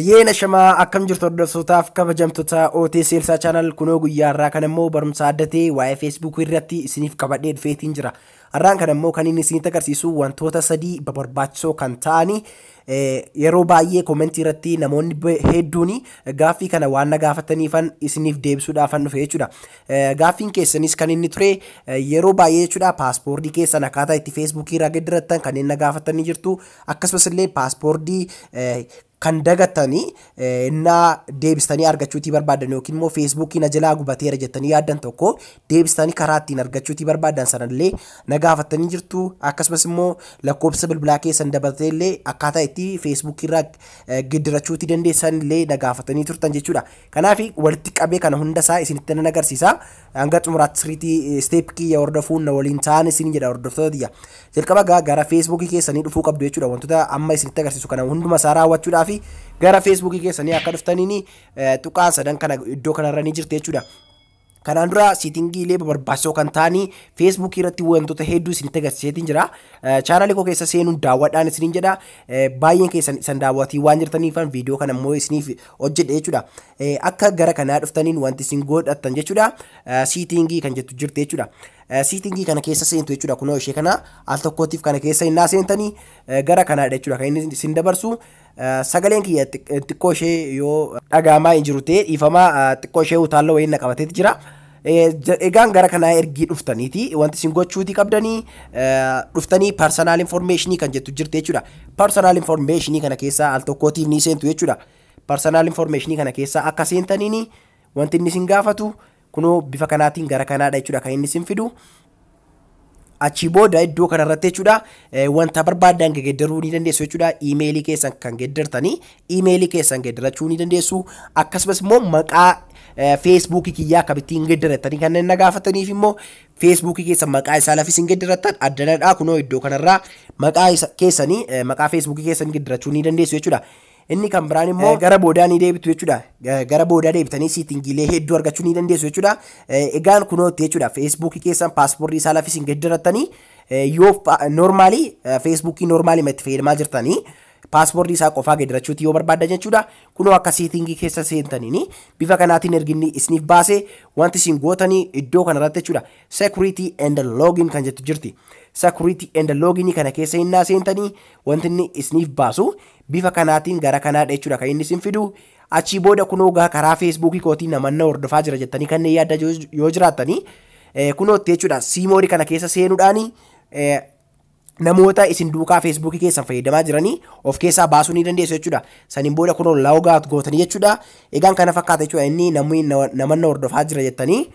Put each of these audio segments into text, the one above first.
Hayyee nashamaa, akkam jirtu hordoftootaaf kabajamtoota OT Seelsaa Channel? Kunoo guyyaa har'aa kana immoo barumsa adda ta'e waa'ee Feesbuukii irratti isiniif qabadhee dhufeetiin jira. Har'aan kana immoo kan inni isinitti agarsiisu wantoota sadii barbaachisoo kan ta'ani, yeroo baay'ee koomentii irratti namoonni hedduun gaaffii kana waan na gaafataniifan isiniif deebisuudhaafan dhufe jechuudha. Gaaffiin keessanis kan inni ture yeroo baay'ee jechuudha, passwordii keessan akkaataa itti Feesbuukii irraa geeddarattan kanneen na gaafatanii jirtu, akkasumas illee passwordii kan dagattanii innaa deebistanii argachuutii barbaadan yookiin immoo Feesbuukii na jalaa gubateera jettanii yaaddan tokko deebistanii karaa ittiin argachuutii barbaadan sanallee na gaafatanii jirtu, akkasumas immoo lakkoofsa bilbilaa keessan dabalatee illee akkaataa itti Feesbuukii irraa geeddarachuutii dandeessan illee na gaafatanii turtan jechuudha. Kanaaf walitti qabee kana hunda isaa isinitti nan agarsiisa. Hanga xumuraatti sirriitii step kiyya hordofuun na waliin ta'an isin jedha, hordoftoota tiyya. Jalqaba gara Feesbuukii keessanii dhufuu qabdu jechuudha. Wantoota amma isinitti agarsiisu kana hunduma isaa raawwachuudhaaf gara Feesbuukii keessanii akka dhuftaniin tuqaan sadan kana iddoo kanarra ni jirti jechuudha. Kanaan dura settingiilee barbaachisoo kan ta'anii Feesbuukii irratti wantoota hedduu isinitti agarsiiseetiin jira. Chaanaalii koo keessa seenuun daawwadhaan isiniin jedha. Baay'een keessan isan daawwatii waan jirtaniifan viidiyoo kana immoo isiniif hojjedhe jechuudha. Akka gara kanaa dhuftaniin wanti isin godhattan jechuudha. Settingii kan jettu jirti jechuudha. Settingii kana keessa seentu jechuudha. Kunoo ishee kana al tokkootiif kana keessa innaa seentanii gara kanaadha jechuudha kan inni isin dabarsu. Sagaleen kiyya xiqqoo ishee yoo dhagaamaa hin jiru ta'e dhiifama, xiqqoo ishee utaalloo wayii na qabateeti jira. Egaan gara kanaa ergii dhuftaniiti wanti isin gochuutii qabdanii dhuftanii personal informationii kan jettu jirti jechuudha. Personal informationii kana keessa al tokkootiif ni seentu jechuudha. Personal informationii kana keessa akka seentaniini wanti inni isin gaafatu kunoo bifa kanaatiin gara kanaadha jechuudha kan inni isin fidu. Achii booda iddoo kanarratti jechuudha wanta barbaadan geeddaruu ni dandeessu jechuudha. Iimeelii keessan kan geeddartanii iimeelii keessan geeddarachuu ni dandeessu. Akkasumas immoo maqaa Feesbuukii kiyyaa akkamittiin geeddaratanii kanneen na gaafataniif immoo Feesbuukii keessan maqaa isaa lafi isin geeddarattan addanadha. Kunoo iddoo kanarraa maqaa keessanii, maqaa Feesbuukii keessan geeddarachuu ni dandeessu jechuudha. Inni kan biraan immoo gara boodaa ni deebitu jechuudha. Gara boodaa deebitanii settingiilee hedduu argachuu ni dandeessu jechuudha. Egaan kunootti jechuudha, Feesbuukii keessan passwordii isaa lafi isin geeddarattanii, yoo normalii Feesbuukii normalii itti fayyadamaa jirtanii passwordii isaa qofaa geeddarachuuti yoo barbaaddan jechuudha. Kunoo akka settingii keessa seentaniini bifa kanaatiin erginni isiniif baase wanti isin gootanii iddoo kanarratti jechuudha. Security and login kan jettu jirti. Security and login kana keessa innaa seentanii wanti inni isiniif baasu bifa kanaatiin gara kanaadha jechuudha kan inni isin fidu. Achii booda kunoo karaa Feesbuukii kootii namanna hordofaa jira jettanii kanneen yaadda yoo jiraattanii kunootti jechuudha, see moreii kana keessa seenuudhaani namoota isin duukaa Feesbuukii keessan fayyadamaa jiranii of keessaa baasuu ni dandeessu jechuudha. Saniin booda kunoo logout gootanii jechuudha. Egaan kana fakkaata jechuudha, inni namni namanna hordofaa jira jettanii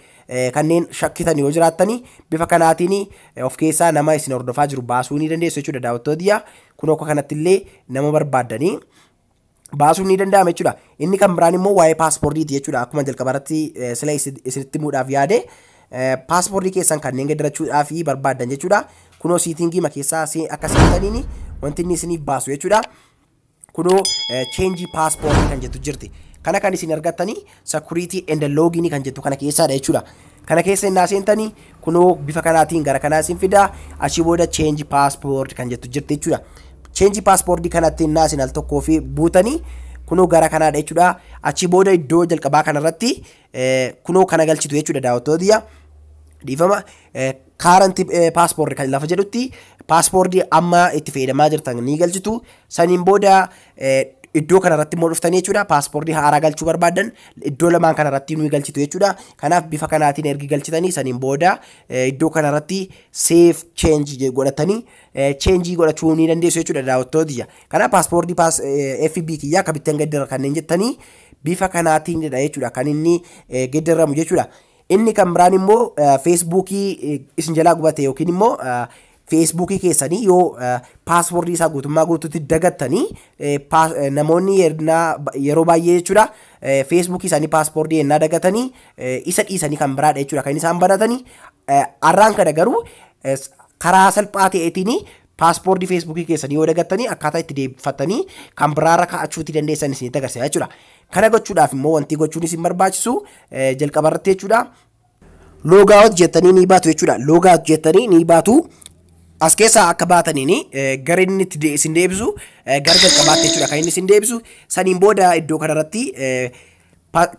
kanneen shakkitan yoo jiraattanii bifa kanaatiin of keessaa nama isin hordofaa jiru baasuu ni dandeessu jechuudha, daawwattoota. Kunoo akka kanatti illee nama barbaaddanii baasuun ni danda'ama jechuudha. Inni kan biraan immoo waa'ee passwordiiti jechuudha. Akkuma jalqabarratti sila isinitti himuudhaaf yaade, passwordii keessan kanneen geeddarachuudhaaf barbaaddan jechuudha. Kunoo settingii ma keessaa akka seentaniin wanti inni isiniif baasu jechuudha. Kunoo change passwordii kan jettu jirti. Kana kan isin argattanii security and login kan jettu kana keessaadha jechuudha. Kana keessa innaa seentanii kunoo bifa kanaatiin gara kanaa isin fida. Achii booda change password kan jettu jirti jechuudha. Change passwordii kanatti innaa isin al tokkoo fi buutanii kunoo gara kanaadha jechuudha. Achii booda iddoo jalqabaa kanarratti kunoo kana galchitu jechuudha, daawwattoota. Dhiifama, current passwordii kan lafa jedhutti passwordii amma itti fayyadamaa jirtan ni galchitu. Saniin booda iddoo kanarratti immoo dhuftanii jechuudha, passwordii haaraa galchuu barbaadan iddoo lamaan kanarratti ni galchitu jechuudha. Kanaaf bifa kanaatiin ergi galchitanii saniin booda iddoo kanarratti save change godhatanii change godhachuu ni dandeessu jechuudha, daawwattoota. Kanaaf passwordii FB kiyyaa akkamittiin geeddara kanneen jettanii bifa kanaatiinidha jechuudha kan inni geeddaramu jechuudha. Inni kan biraan immoo Feesbuukii isin jalaa gubate yookiin immoo Feesbuukii keessanii yoo passwordii isaa guutummaa guutuutti dagattanii, namoonni yeroo baay'ee jechuudha Feesbuukii isaanii passwordii yennaa dagatanii isa dhiisanii kan biraadha jechuudha kan isaan banatanii. Har'aan kana garuu karaa salphaa ta'eetiin passwordii Feesbuukii keessanii yoo dagattanii akkaataa itti deebiffatanii kan biraarra kaa'achuuti dandeessan isinitti agarsiisa jechuudha. Kana gochuudhaaf immoo wanti gochuun isin barbaachisu jalqabarratti jechuudha. Logout jettanii ni baatu jechuudha. Logout jettanii ni baatu. As keessaa akka baataniin gara inni itti isin deebisu gara jalqabaatti jechuudha kan inni isin deebisu. Saniin booda iddoo kanarratti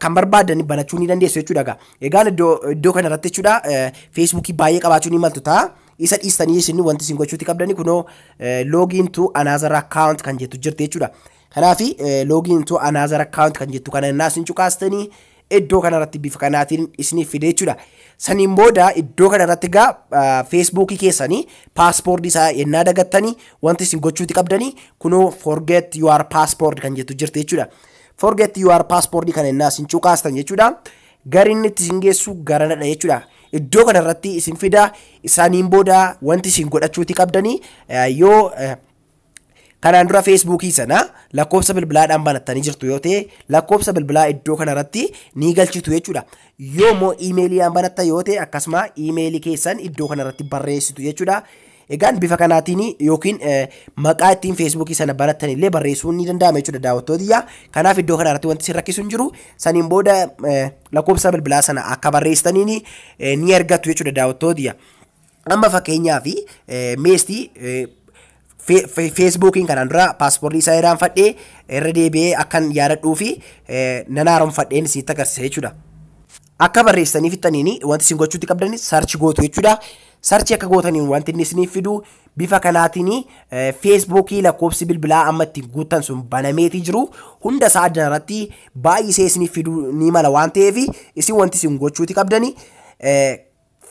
kan barbaadan banachuu ni dandeessu jechuudha. Egaan iddoo kanarratti jechuudha Feesbuukii baay'ee qabaachuu ni maltu ta'a. Isa dhiistanii isin wanti isin gochuuti qabdani kunoo "login to another account" kan jettu jirti jechuudha. Kanaaf "login to another account" kan jettu kana innaa isin cuqaastanii iddoo kanarratti bifa kanaatiin isiniif fide jechuudha. Saniin booda iddoo kanarratti egaa Feesbuukii keessanii passwordii isaa yennaa dagattanii wanti isin gochuuti qabdanii kunoo "forget your password" kan jettu jirti jechuudha. "Forget your password" kana yennaa isin cuqaastan jechuudha. Gara inni itti isin geessu garanadha jechuudha. Iddoo kanarratti isin fida. Isaaniin booda wanti isin godhachuuti qabdanii, yoo kanaan dura Feesbuukii sana lakkoofsa bilbilaadhaan banattanii jirtu yoo ta'e, lakkoofsa bilbilaa iddoo kanarratti ni galchitu jechuudha. Yoo immoo iimeeliidhaan banattan yoo ta'e, akkasuma iimeelii keessan iddoo kanarratti barreessitu jechuudha. Egaan bifa kanaatiin yookiin maqaa ittiin Feesbuukii sana banattan illee barreessuun ni danda'ama jechuudha, daawwattootiyyaa. Kanaaf iddoo kanarratti wanti isin rakkisu hin jiru. Saniin booda lakkoofsa bilbilaa sana akka barreessitaniin ni argattu jechuudha, daawwattootiyyaa. Amma fakkeenyaaf meestii Feesbuukiin kanaan dura passwordii isaa irraanfadhee irra deebi'ee akkan yaadadhuu fi nan haaromfadheen isinitti agarsiisa jechuudha. Akka barreessanii fixxaniin wanti isin gochuutti qabdan search gootu jechuudha. Search akka gootaniin wanti inni isiniif fidu bifa kanaatiin Feesbuukii lakkoofsi bilbilaa amma ittiin guuttan sun banameetii jiru hunda isaa adda irratti baay'isee isiniif fiduu ni mala waan ta'eef, isin wanti isin gochuuti qabdani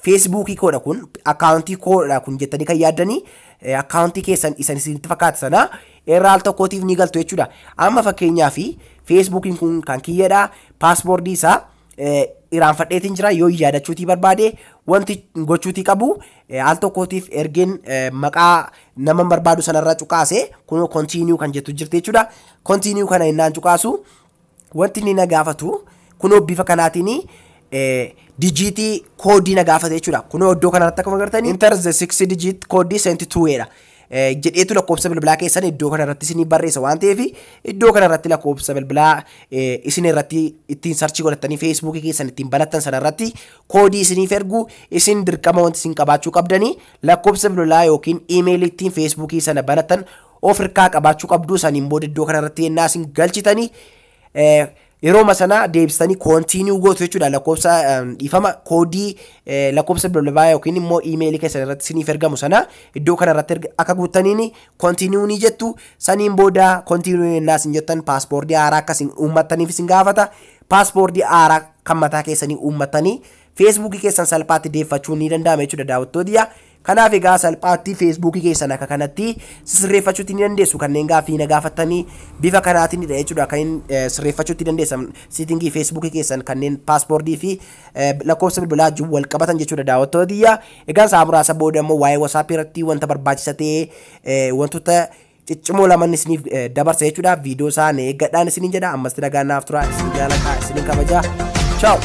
Feesbuukii koodha kun, akkaawuntii koodha kun jettanii kan yaaddanii akkaawuntii keessan isan isinitti fakkaata sana irraa al tokkootiif ni galtu jechuudha. Amma fakkeenyaaf Feesbuukiin kun kan kiyyadha, passwordii isaa irraanfadheetiin jira. Yoo yaadachuutii barbaade wanti gochuutii qabu al tokkootiif ergeen maqaa nama barbaadu sanarra cuqaase kun "continue" kan jettu jirti jechuudha. "Continue" kana innaan cuqaasu wanti inni na gaafatu kunoo bifa kanaatiin dijiitii koodii na gaafate jechuudha. Kunoo iddoo kanarratti akkuma agartanii "enter the six digit code sent to" dha. Jedheetu lakkoofsa bilbilaa keessan iddoo kanarratti isinii barreessa waan ta'eef, iddoo kanarratti lakkoofsa bilbilaa isin irratti ittiin search godhattanii Feesbuukii keessan ittiin banattan sanarratti koodii isiniif ergu. Isin dirqama wanti isin qabaachuu qabdanii lakkoofsa bilbilaa yookiin iimeelii ittiin Feesbuukii sana banattan of hirkaa qabaachuu qabdu. Saniin booda iddoo kanarratti yennaa isin galchitanii yerooma sana deebistanii "continue" gootu jechuudha. Lakkoofsa, dhiifama, koodii lakkoofsa bilbilaa yookiin immoo iimeelii keessan irratti isiniif ergamu sana iddoo kana irratti akka guuttaniin "continue" ni jettu. Saniin booda "continue" yennaa isin jettan passwordii haaraa akka isin uummattaniif isin gaafata. Passwordii haaraa kan mataa keessanii uummattanii Feesbuukii keessan salphaatti deeffachuu ni danda'ama jechuudha, daawwattootiyya. Kanaaf egaa salphaatti Feesbuukii keessan akka kanatti sirreeffachuutti ni dandeessu. Kanneen gaaffii na gaafattanii bifa kanaatiinidha jechuudha kan sirreeffachuutti dandeessan settingii Feesbuukii keessan kanneen passwordii fi lakkoofsa bilbilaa wajjin wal qabatan jechuudha, daawwattootiyya. Egaan sa'a muraasa booda immoo waa'ee WhatsAppii irratti wanta barbaachisa ta'e wantoota ciccimoo lamaan isiniif dabarsa jechuudha. Viidiyoo isaa na eeggadhaan isiniin jedha. Ammas nagaan naaf tura. Isin jaaladha, isinin kabaja. Ciao.